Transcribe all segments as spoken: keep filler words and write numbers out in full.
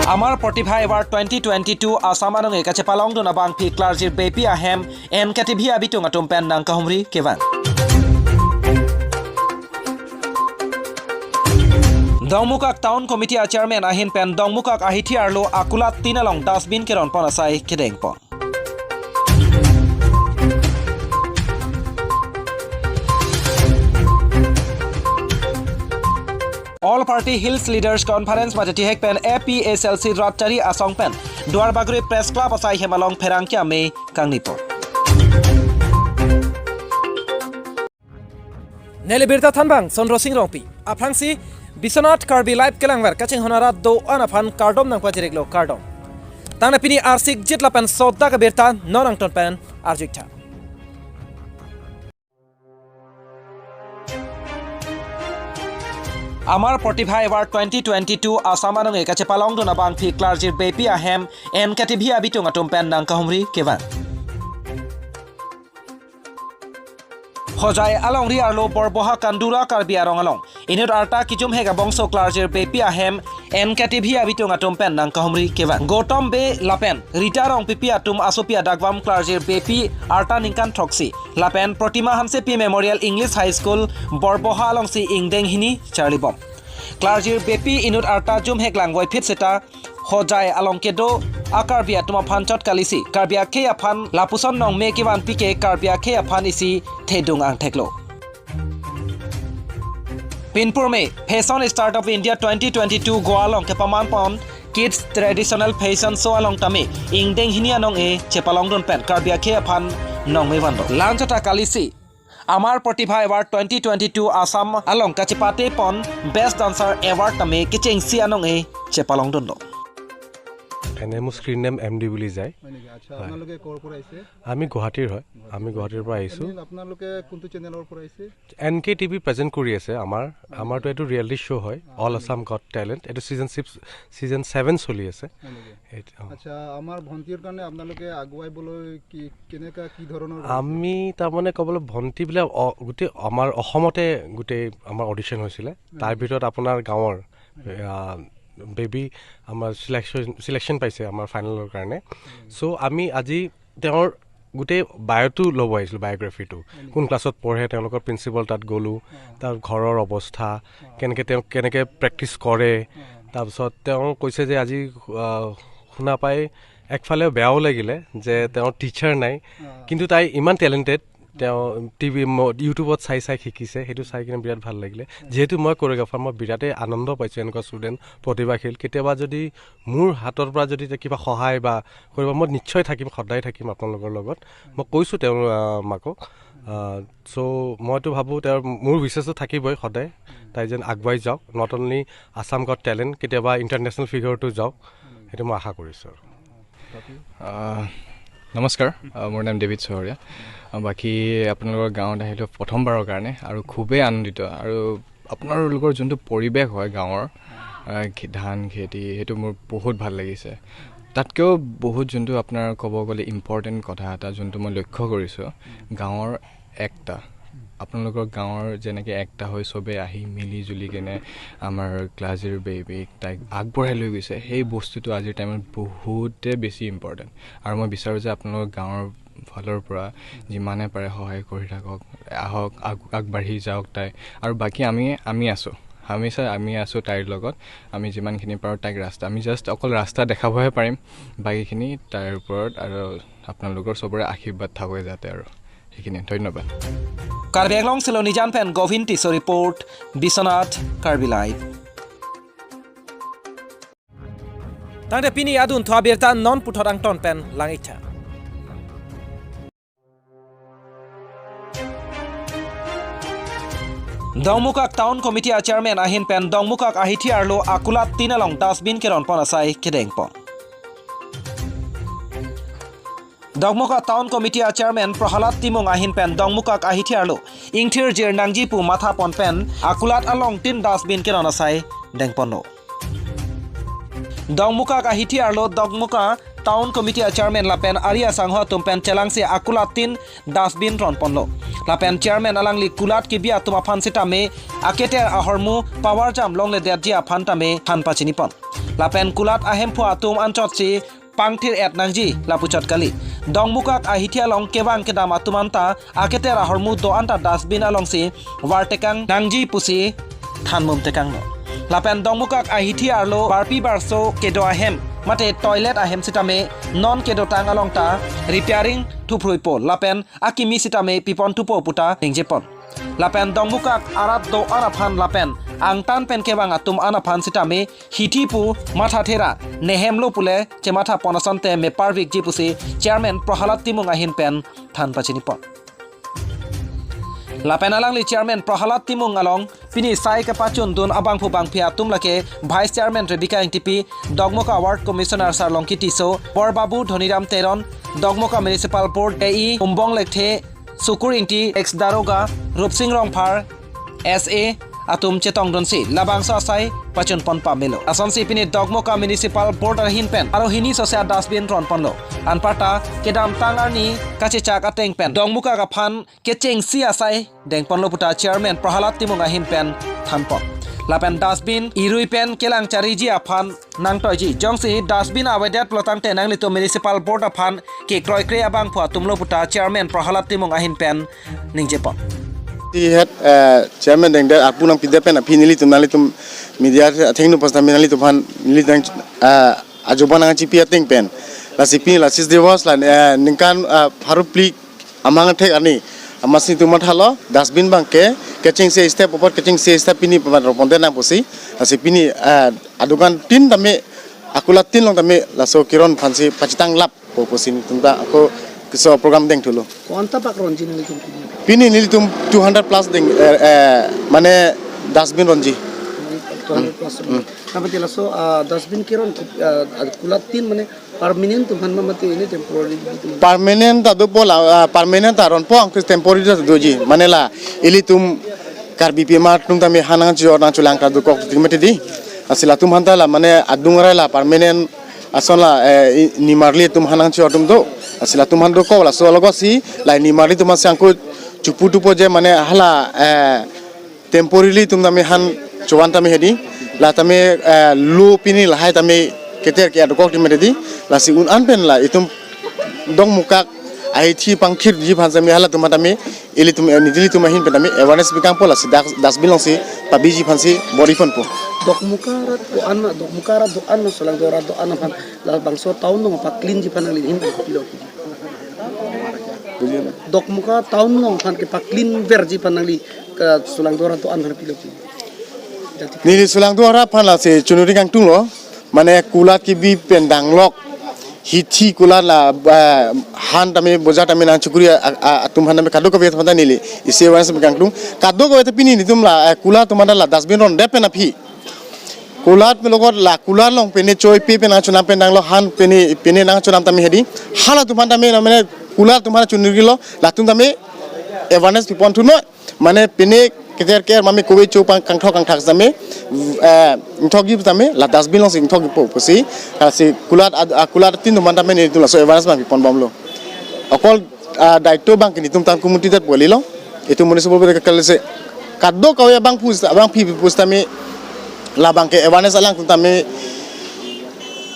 Amar Pratibha Award twenty twenty-two Assam anong e kachepalongdun abangpi klarjir bepi ahem N K T V abitung atum pen nangkahumri kevang. Dongmukak Town Committee a Chairman ahin pen Dongmukak ahithi arlo akulat tin along dustbin keronpon asai kedengpon. All Party Hills Leaders Conference mate tihek pen A P H L C rat chari asong pen Duarbagori Press Club asai hem along pherangke ame kangnipon. Neli birta thanbang Sondro Sing Rongpi. Aphrangsi Biswanath Karbi Live kelangver kachinghon arat do-an aphan kardom nangpajiriklo, kardom. Tangte pini arsik jit lapen sodak abirta non angton pen arjuiktha. Amar Pratibha Award twenty twenty-two Assam anong e kachepalongdun abangpi klarjir bepi ahem N K T V abitung atum pen nangkahumri kevang. Hojai alongri arlo Borboha Kandura Karbi Arong along inut arta kijumhek abongso klarjir bepi ahem N K T V abitung atum pen nangkahumri kevang. Gautam Bey lapen Rita Rongpipi atum asopi adakvam klarjir bepi arta ningkan throksi lapen Protima Hansepi Memorial English High School Borboha alongsi ingdeng hini charlibom. Klarjir bepi inut arta jumhek langvoiphit seta Hojai along kedo a Karbi atum aphan chot kalisi, Karbi akhei aphan lapuson nongme kevanpi ke Karbi akhei aphan isi thedung angtheklo. Pinpur me Fashion Start of India twenty twenty-two Goa along kepamanpon Kids Traditional Fashion Show along tame ingdeng hini anong e chepalongdun pen Karbi akhei aphan nongme vanlo. Lanchata kalisi Amar Pratibha Award twenty twenty-two Assam along kachepatepon Best Dancer Award tame kechengsi anong e chepalongdunlo. এনে মোৰ screen name M D বুলি যায়। হয় নেকি? আচ্ছা, হয়। আপোনালোকে ক'ৰ পৰা আহিছে? আমি গুৱাহাটীৰ হয়। আমি গুৱাহাটীৰ পৰা আহিছোঁ। এনে আপোনালোকে কোনটো চেনেলৰ পৰা আহিছে? N K T V present কৰি আছে আমাৰ। হয় নেকি? আমাৰতো এইটো ৰিয়েলিটি শ্ব' হয়, অ, অল হয় নেকি? Assam got talent. এইটো ছিজন ছিক্স, ছিজন ছেভেন চলি আছে। হয় নেকি? এইটো, অ। আচ্ছা, আমাৰ ভণ্টিৰ কাৰণে আপোনালোকে আগুৱাই বলৈ কি, কেনেকা, কি ধৰণৰ ভাবিছে? আমি তাৰমানে ক'বলৈ ভণ্টি বোলে অ-, গোটেই আমাৰ অসমতে গোটেই আমাৰ অডিশ্যন হৈছিলে। হয়। তাৰ ভিতৰত আপোনাৰ গাঁৱৰ, হয়। আ, বেবী আমাৰ ছিলেকশ্যন, ছিলেকশ্যন পাইছে আমাৰ ফাইনেলৰ কাৰণে। হয়। চ' আমি আজি তেওঁৰ গোটেই বায়'টো ল'ব আহিছিলোঁ, বায়'গ্ৰাফীটো। হয় নেকি? কোন ক্লাছত পঢ়ে, তেওঁলোকৰ প্ৰিন্সিপাল তাত গ'লোঁ, অ। তাৰ ঘৰৰ অৱস্থা, অ। কেনেকে তেওঁ কেনেকে প্ৰেক্টিছ কৰে। অ। তাৰপিছত তেওঁ কৈছে যে আজি, আ, শুনা পাই একফালে বেয়াও লাগিলে যে তেওঁৰ টিচাৰ নাই, অ। কিন্তু তাই ইমান টেলেণ্টেড, তেওঁ টি ভি ম-, ইউটিউবত চাই চাই শিকিছে, সেইটো চাই কিনে বিৰাট ভাল লাগিলে। যিহেতু মই কোৰিঅ'গ্ৰাফাৰ, মই বিৰাটেই আনন্দ পাইছোঁ এনেকুৱা ষ্টুডেণ্ট প্ৰতিভাশীল। কেতিয়াবা যদি মোৰ হাতৰ পৰা যদি এতিয়া কিবা সহায় বা কৰিব, মই নিশ্চয় থাকিম, সদায় থাকিম আপোনালোকৰ লগত। মই কৈছোঁ তেওঁৰ, আহ, মাকক। আহ, চ' মইতো ভাবোঁ তেওঁৰ, মোৰ উইচেছটো থাকিবই সদায়, তাই যেন আগুৱাই যাওক, not only Assam got talent, কেতিয়াবা ইণ্টাৰনেশ্যনেল ফিগাৰতো যাওক, সেইটো মই আশা কৰিছোঁ আৰু। আহ, নমস্কাৰ, আহ, মোৰ নাম ডেভিড চহৰীয়া। আহ, বাকী আপোনালোকৰ গাঁৱত আহিলোঁ প্ৰথমবাৰৰ কাৰণে আৰু খুবেই আনন্দিত। আৰু আপোনালোকৰ যোনটো পৰিৱেশ হয় গাঁৱৰ, আহ, খে-, ধান খেতি, সেইটো মোৰ বহুত ভাল লাগিছে। তাতকৈও বহুত যোনটো আপোনাৰ ক'ব গ'লে ইম্পৰ্টেণ্ট কথা এটা, যোনটো মই লক্ষ্য কৰিছোঁ, গাঁৱৰ একটা। আপোনালোকৰ গাঁৱৰ যেনেকে একটা হৈ চবে আহি মিলি জুলি কেনে আমাৰ ক্লাজিৰ বেবীক তাইক আগবঢ়াই লৈ গৈছে, সেই বস্তুটো আজিৰ টাইমত বহুতে বেছি ইম্পৰ্টেণ্ট। আৰু মই বিচাৰোঁ যে আপোনালোকৰ গাঁৱৰ ফালৰ পৰা যিমানে পাৰে সহায় কৰি থাকক, আহক, আগ-, আগবাঢ়ি যাওক তাই। আৰু বাকী আমি, আমি আছোঁ, হামেচা আমি আছোঁ তাইৰ লগত। আমি যিমানখিনি পাৰোঁ তাইক ৰাস্তা, আমি জাষ্ট অকল ৰাস্তা দেখাবহে পাৰিম, বাকীখিনি তাইৰ ওপৰত আৰু আপোনালোকৰ চবৰে আশীৰ্বাদ থাকক যাতে আৰু। সেইখিনিয়ে, ধন্যবাদ। Karbi Anglong Silonijan pen Govin Tisso report, Biswanath, Karbi Live. Tangte pini adun thu abirta non puthot angton pen lang-iktha. Dongmukak Town Committee a Chairman ahin pen Dongmukak ahithi arlo akulat tin along dustbin keronpon asai kedengpon. Dongmukak Town Committee a Chairman Prahalad Timung ahin pen Dongmukak ahithi arlo ingthir jir nangji pu mathapon pen akulat along tin dustbin keron asai dengponlo. Dongmukak ahithi arlo Dongmukak Town Committee a Chairman lapen ari asangho atum pen chelangsi akulat tin dustbin ronponlo. Lapen Chairman alangli kulat kebi atum aphan sitame aketer ahormu pavarjam longledetji aphan tame than pachinipon. Lapen kulat ahemphu atum anchotsi pangthir-et nangji lapuchot kali. Dongmukak ahithi along kevang kedam atum anta aketer ahormu do-an ta dustbin alongsi vartekang nangji pusi thanmum tekanglo. Lapen Dongmukak ahithi arlo barpi barso kedo ahem mate toilet ahem sitame non kedotang along ta repairing thupruipo lapen akimi sitame piponthupo puta ningjepon. Lapen Dongmukak arat do-an aphan lapen angtan pen kevang atum an aphan sitame hithi pu mathathera nehemlo pule chemathapon asonte meparvikji pusi Chairman Prahalad Timung ahin pen than pachinipon. Lapen alangli Chairman Prahalad Timung along pini sai kepachundun abangphu bangphi atum lake Vice Chairman Rebecca Engtipi, Dongmukak Ward Commissioner Sarlongki Tisso, Borbabu Dhoniram Teron, Dongmukak Municipal Board A E Umbong Lekthe, Sukur Ingti, ex Daroga, Rupsing Rongphar, S A atum chetongdunsi labangso asai pachunpon pamelo. Lasonsi pini Dongmukak Municipal Board ahin pen arohini sose a-dustbin ronponlo. Anparta kedamtang arni kachechak ateng pen Dongmukak aphan kechengsi asai dengponlo puta Chairman Prahalad Timung ahin pen thanpon. Lapen dustbin irui pen kelang chariji aphan nangtoiji. Jongsi dustbin avedet pulotangte nanglitum Municipal Board aphan kekroikre abangphu atumlo puta Chairman Prahalad Timung ahin pen ningjepon. Ti het, eh, Chairman dengdet arpu nangpidet pen aphi nelitum nanglitum media athengno pas nami nanglitum aphan nelitum, eh, ajoban nangchipi ateng pen. Lasi pini la six Diwas la, eh, ningkan, eh, pharo phli amang thek arni amatsi tum mathalo dustbin abangke kechengsi step apot kechengsi step pini pamat ronpondet nang pusi. Lasi pini, eh, adokan tin tame akulat tin along tame laso keron aphansi pachitang lappo pusi nelitum ta ako keso program dengthulo. Ko-anta bak ronji nanglitum pini? Pini nelitum two hundred plus deng, eh, eh, mane dustbin ronji. Two hundred plus. Hmm. Nangpati laso, ah, dustbin keron, ah, akulat tin mane permanent atum aphan ma mate ini temporary atum aphan? Permanent ta dopo la, ah, permanent ta ronpo, angkis temporary ta doji. Mane la ilitum Karbi pima atum tame han nangchijor nangcholang ta dokok ti mati di. Lasi latum aphanta la mane adung arai la permanent ason la, eh, i-, nimarli atum han nangchijor atum do. Lasi latum aphan dokok laso alogotsi la nimarli atum aphansi angko chuputhupo je mane hala, eh, temporarily atum tame han chovan tame hedi. La tame, eh, lo pini lahai tame keter ke adokok ti mati di. Lasi un-an pen la itum Dongmukak ahithi pangthirji aphan tame halatum tame ilitum, eh, nelitum ahin pen tame awareness bikangpo lasi das-, dustbin alongsi pabiji aphansi bor-iponpo. Dongmukak arat do-an ma, Dongmukak arat do-an ma, Solangdo arat do-an aphan labangso town along pa-cleanji aphan nangli ahin pen kopilo? Dongmukak town along aphan kepa-clean verji aphan nangli ke Solangdo arat do-an aphan pilo? Neli Solangdo arat aphan lasi choningri kangtunglo. Mane kulat kebi pen danglok hithi kulat la, eh, han tame boja tame nangchokri a, a, atum aphan tame kadokave atum aphan ta neli isi awareness bikangtung. Kadokave ta pini nelitum la, eh, kulat atum aphan ta la dustbin rondet pen aphi. Kulat pen logot la kulat along pine choipi pen nangchonam pen danglok han pine, pine nangchonam tame hedi. Halatum aphan tame la mane kulat atum aphan choningrilo, latum tame awareness piponthunoi. Mane pine keter ker mame kove cho pang kangthok kangthak tame, eh, ingthokji tame la dustbin alongsi ingthokjipo pusi. Lasi kulat ad-, ah, kulat tin atum aphan tame nelitum laso awareness abang piponbomlo. Okol, ah, daito abangke nelitum tangku muti dat bolilo. Itum municipal board ke kalse kadokave abangphu, abangpi pu sitame labangke awareness alangtum tame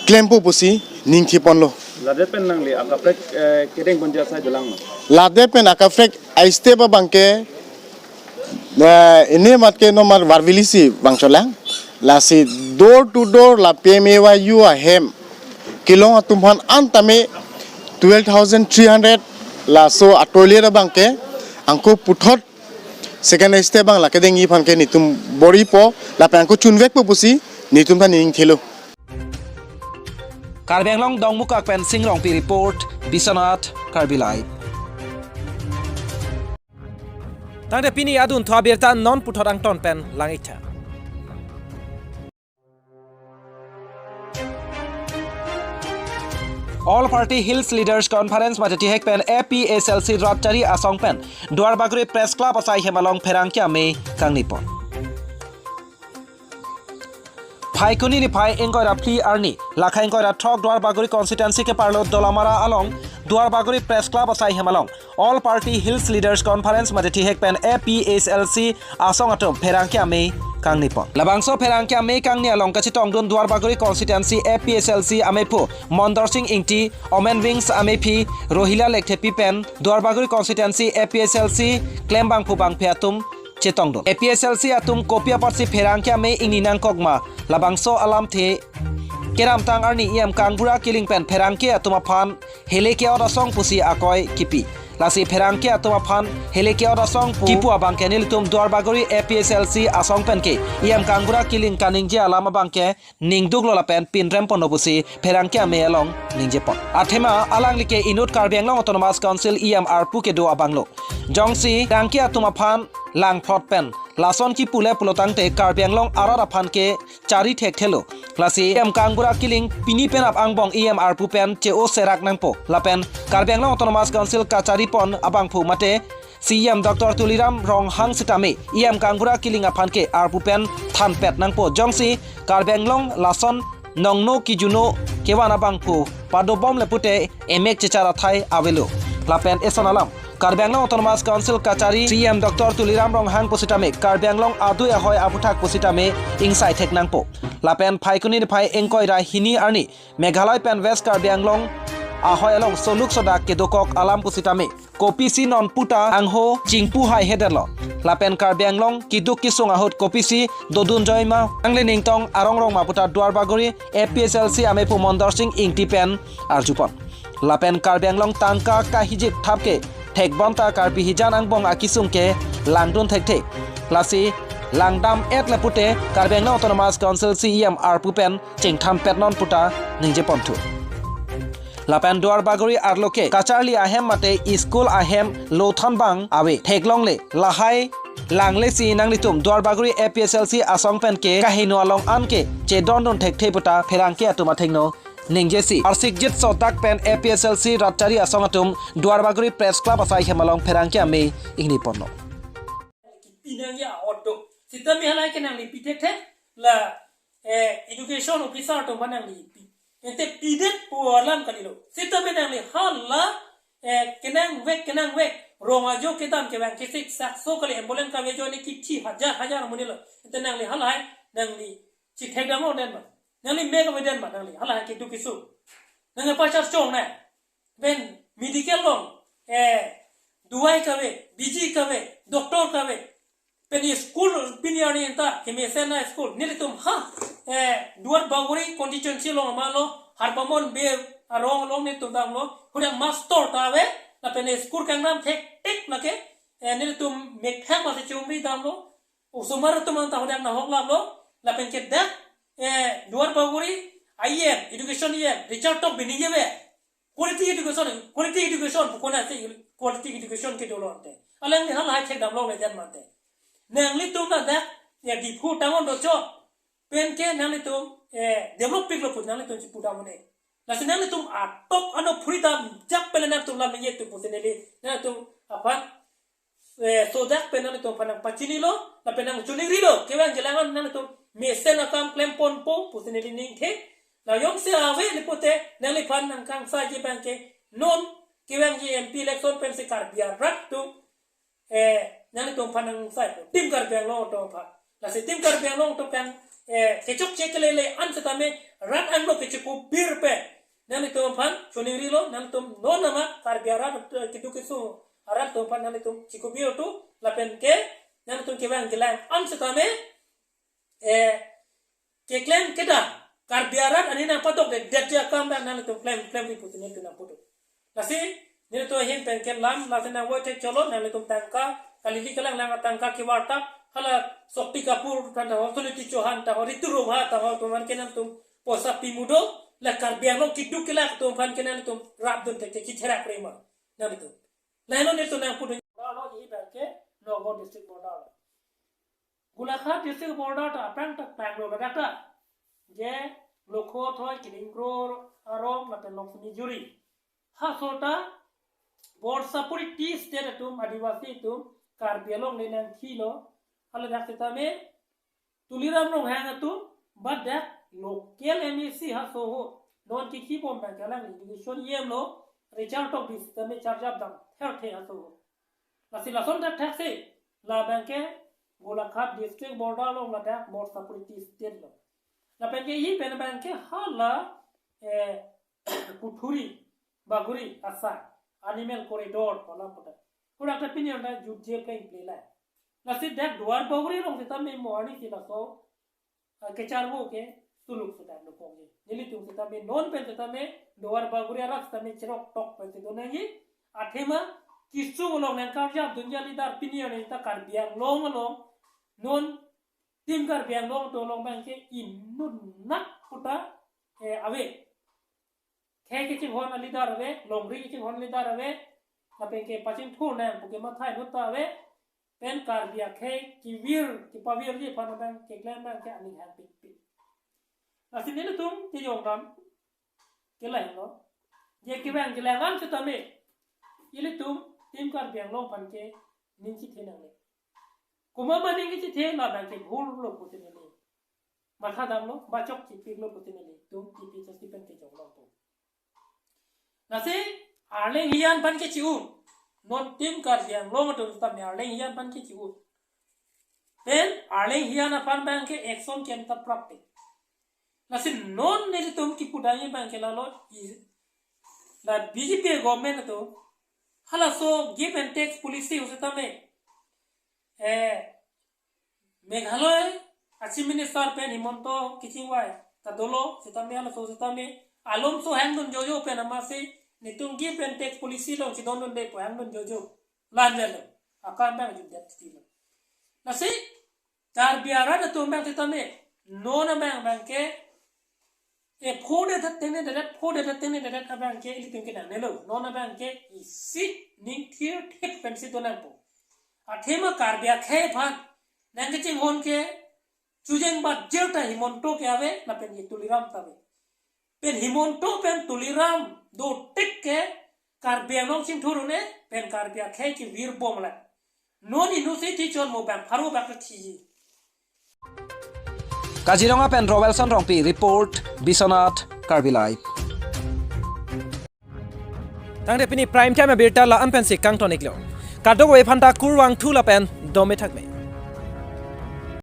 klempo pusi ningthiponlo. Ladet pen nangli akaprek, eh, kedengponji asai dolang ma? Ladet pen akaprek a-step abangke, eh, ini mat ke nomar Varvili si vangcholang. Lasi door to door la P M A Y U ahem kelong atum aphan an tame twelve thousand three hundred, laso a-toilet abangke angko puthot second step abang la kedengji aphan ke nelitum bor-ipo lapen angko chunvekpo pusi nelitum ta ningthelo. Karbi Anglong Dongmukak pen Sing Rongpi report, Biswanath Karbi Live. Tangte pini adunthu abirta non puthot angton pen lang-iktha. All Party Hills Leaders Conference mate tihek pen A P H L C rat chari asong pen Duarbagori Press Club asai hem along pherangke amei kangnipon. Phaikuni niphai ingkoi ra phli arni, lakhai ingkoi ra throk Duarbagori constituency keparlo Dolamara along Duarbagori Press Club asai hem along All Party Hills Leaders Conference mate thihek pen A P H L C asong atum pherangke amei kangnipon. Labangso pherangke amei kangni along kachetongdun Duarbagori constituency A P H L C ameiphu Mondor Sing Ingti, Omen Wings ameiphi Rohila Lekthepi pen Duarbagori constituency A P H L C klembangphu bangphi atum chetongdun. A P H L C atum kopi apotsi pherangke amei ingni nangkokma, labangso alamthe kedamtang arni E M Kangbura Killing pen pherangke atum aphan hele ke-ot asong pusi akoi kipi. Lasi pherangke atum aphan hele ke-ot asong pu kipu abangke nelitum Duarbagori A P H L C asong penke E M Kangbura Killing kaningje alam abangke ningduklo lapen pinrem ponlo pusi pherangke amei along ningjepon. Athema alanglike inut Karbi Anglong Autonomous Council E M arpu kedo abanglo. Jongsi pherangke atum aphan langphlot pen lason kipu le pulotangte Karbi Anglong arat aphan ke chari thekthelo. Lasi E M Kangbura Killing pini penap angbong E M arpu pen che-o serak nangpo. Lapen Karbi Anglong Autonomous Council kacharipon abangphu mate C E M Doctor Tuliram Ronghang sitame E M Kangbura Killing aphan ke arpu pen thanpet nangpo. Jongsi Karbi Anglong lason nongno kijuno kevan abangphu padobom le pute emek chechar athai avelo. Lapen eson alam Karbi Anglong Autonomous Council kachari C E M Doctor Tuliram Ronghang pusitame Karbi Anglong adui ahoi aphuthak pusitame ingsai thek nangpo. Lapen Phaikuni niphai ingkoi ra hini arni Meghalaya pen West Karbi Anglong ahoi along soluk sodak kedokok alam pusitame kopisi non puta angho chingpu hai hedenlo. Lapen Karbi Anglong kiduk kisung ahut kopisi dodun joima angle ningtong arong rongma puta Duarbagori A P H L C ameiphu Mondor Sing Ingti pen arjupon. Lapen Karbi Anglong tangka kahijik thapke thekbonta Karbi hijan angbong akisung ke langdun thekthe. Lasi langdam et le pute Karbi Anglong Autonomous Council C E M arpu pen chingthanpet non puta ningjeponthu. Lapen Duarbagori arloke kacharli ahem mate school ahem lothan bang ave theklongle lahai langlesi nanglitum Duarbagori A P H L C asong penke kaheno along anke chedondun thekthe puta pherangke atum athengno ningjesi. Arsikjit sodak pen A P H L C rat chari asong atum Duarbagori Press Club asai hem along pherangke amei ingniponlo. Pinangya auto. Sitame halai ke nangli pi thekthe la, eh, education officer atum aphan nangli pi. Ente pidet pu alam kalilo. Sitame nangli hala, eh, kenangvek, kenangvek. Rong ajo kedam kevang kesik sakso kali ambulance kave ajoine kithi hajar hajar amonit lo. Ente nangli halai nangli chithekdamlo den ma. Nangli mek avedet ma nangli halahai kiduk kisung. Nangli pachar chong na. Pen medical along, eh, duai kave, biji kave, doctor kave. Pen school pini arni anta kemesen na school. Nelitum ha, eh, Duarbagori constituency along ma lo, Harbamon Bey arong along nelitum damlo. Hudak master ta ave, lapen school kangnam thekthek lake, eh, nelitum methang masi chumri damlo. Osomar atum anta hudak nahok laplo, lapen ke dak, eh, Duarbagori I E M, education I E M, Richard Tokbi ningje ave. Quality education, quality education, pu konatsi quality education kedo lo ante. Alangli halahai chekdamlongle jan mate. Nanglitum ladak, ya Diphu tangon dochot. Penke nanglitum, eh, develop piklo pu nanglitum chipu damune. Lasi nanglitum atok ano freedom jak pele nangtum lam ningje tu pusi neli. Nangtum aphan eh, sodak pen nanglitum aphan nangpachinilo, lapen nangchoningrilo, kevang kelang an nanglitum mesen akam klemponpo, pusi neli ningthe. La jongsi ave le pute, nangliphan nangkangsai ji abangke, non kevangji M P election pensi Karbi arat atum, eh, nanglitum aphan nangsaiko, Team Karbi Anglong atum aphan. Lasi Team Karbi Anglong atum aphan, eh, kechokche kelele an setame rat anglo kechikupir pen. Nanglitum aphan choningrilo, nanglitum non nama Karbi arat, eh, kiduk kisung arat atum aphan nanglitum chikupir tu, lapen ke nanglitum kevang kelang an setame, eh, keklem kedam Karbi arat ani nangpadokde, detji akam dak nanglitum klem, klemri pusi nelitum nangputu. Lasi nelitum ahin pen ke lam, lasi nangvoi thek cholo, nanglitum tangka, kalili kelang lang tangka kevartap, hala Shakti Kapoor, tangka ho, Suniti Chauhan, tangka ho, Ritu Rungha, tangka ho, atum aphan ke nangtum poisa pimudo, la Karbi Anglong kiduk kelak atum aphan ke nangtum rapdun thekthe, chitherak rema, nanglitum. Lahelo nelitum nangpudun. Border lo, e abangke Nagaon district border lo. Golaghat district border ta aphrang ta panglo ladak ta. Je lokho thoi Kiling Kro arong lapen Loksmijuri. Haso ta Borsapuri tea estate atum Adivasi atum Karbi Anglong le nangthilo. Haladak setame Tuliram Ronghang atum, badak local M A C haso ho. Non kikibom abang kalang education E M lo, Richard Tokbi sitame charjap dam therthe aso. Lasi lason thakthak si labang ke Golaghat district border along ladak Morsapuri tea estate lo. Lapen ke hi pen abang ke hala, eh, Puthuri Baguri asai animal corridor pu alam puta. Kurak ta pini anta jutje pleng pleng lai. Lasi dak Duar Baguri along sitame mo arni si laso, ah, kecharvo ke suluk sita nukong je. Nelitum sitame non pen sitame Duar Baguri arat sitame cherok tok pen si do nangji. Athema kesung along nangkarjap dunji a-leader pini arni ta Karbi Anglong along non Team Karbi Anglong atum along abang ke inut nak puta, eh, ave. Khei kachinghon a-leader ave, longri kachinghon a-leader ave, lapen ke pachingthur nang pu ke mathai inut ta ave, pen Karbi akhei kevir, kepavirji aphan abang keklem abang ke aning hangpikpik. Lasi nelitum kejong dam ke lahenlo. Je kevang kelang an sitame ilitum Team Karbi Anglong aphan ke ning chethe nangne. Komat ma ning kechethe labang ke bhul lo pusi neli matha damlo, bachok chipiklo pusi nelitum T P H C pen kejong longpo. Lasi arleng hiyan aphan kechi-un. Non Team Karbi Anglong atum sitame arleng hiyan aphan kechi-un. Pen arleng hiyan aphan abang ke action ke-en ta prapte. Lasi non nelitum kipu damji abang ke lalo i-, la B J P government atum halaso give and take policy ahut sitame, eh, Meghalaya a Chief Minister pen Himanta kachingvai ta dolo sitame halaso sitame alomso hangdun jojo pen amatsi nelitum give and take policy along chedondunde pu hangdun jojo. La-an avelo. Akam abang jutdet tilo. Lasi Karbi arat atum abang sitame non abang abang ke e phodet ateng ne dedet, phodet ateng ne dedet abang ke ilitum ke nangnelo. Non abang ke isi ning thirthip pensi do nangpo. Athema Karbi akhei aphan nangkachinghon ke chujeng bat jir ta Himanta ke ave, lapen ke Tuliram ta ave. Pen Himanta pen Tuliram dotik ke Karbi Anglong chingthur un-e, pen Karbi akhei kevir bom la. Non inutsi thi chon mo bang pharo bak thi. Kaziranga pen Roelson Rongpi report, Biswanath Karbi Live. Tangte pini prime time abirta la-an pensi kangton-iklo. Kadokave aphanta kurvangthu lapen dome thakme.